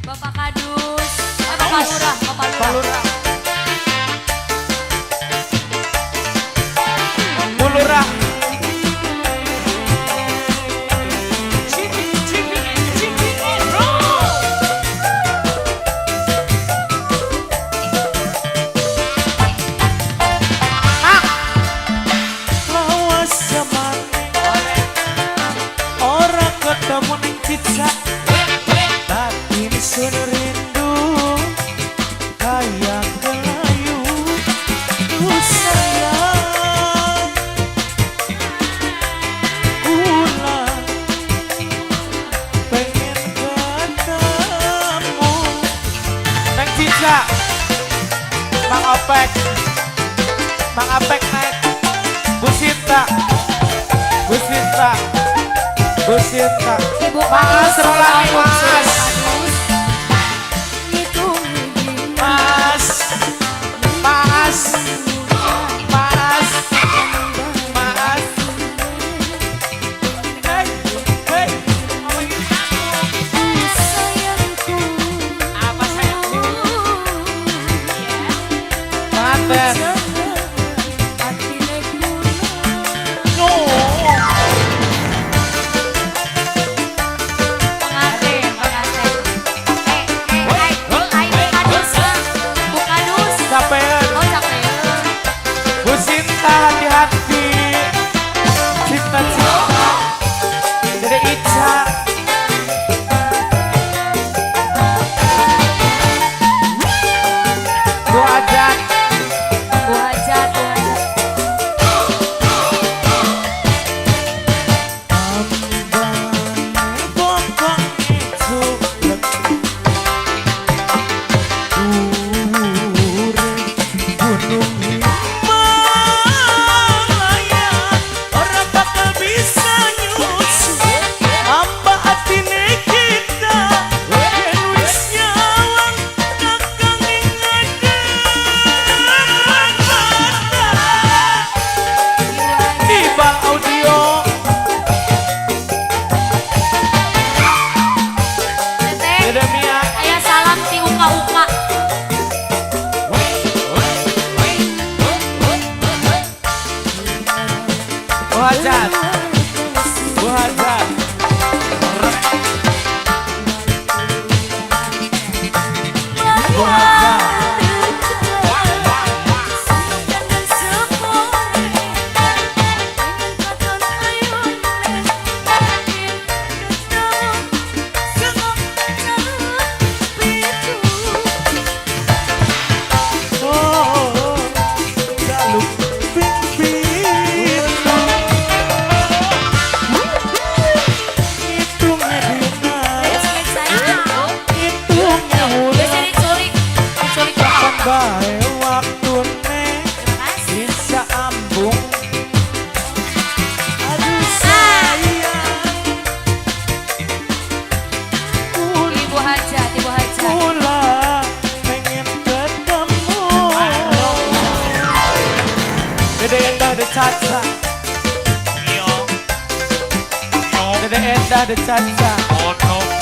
Bapak Kadus, Bapak Lurah, Bapak Lurah. Bu Lurah. Lawas zaman ora ketemu ning cicak, batin sun rindu kaya kelayu. Duh sayang, kula pengen ketemu neng cicak. Mang Opek, Mang Apek naik. Bu Sinta, Bu Sinta, Bu Sinta. Ibu Mas Kadus, Rolani, Ibu Mas. Kadus. Mas, Mas, Mas, Mas. Hey, hey. Apa sayang? Maten. No. Pengantin, pengantin. Eh, eh, eh, Ibu Kadus, Bu Kadus. Capean. Oh, capek. Bu Sinta hati-hati. Cinta cinta. Dede Ica. Bu Hajat. Bu Hajat, Bu Hajat. Ambane bokong itu dhuwure gunung Himalaya ora bakal bisa nyusul amba atine kita yen wis nyawang kakang ing ngadep mata. Ibal Audio. Teteh, Dede Mia. Ayah salam ti uka-uka. Bu Hajat, Bu Hajat, Bu Hajat. Oh, jaluk ping pitu ngitungnya dina, ngitungnya wulan. Biasanya diculik, diculik Kapan bapak. Bae waktune Terima kasih. Bisa ambung. Aduh sayang. Ibu Hajat, Ibu Hajat. Kula pengen ketemu. Dede Endah de Caca. Dede Endah de Caca. Ono.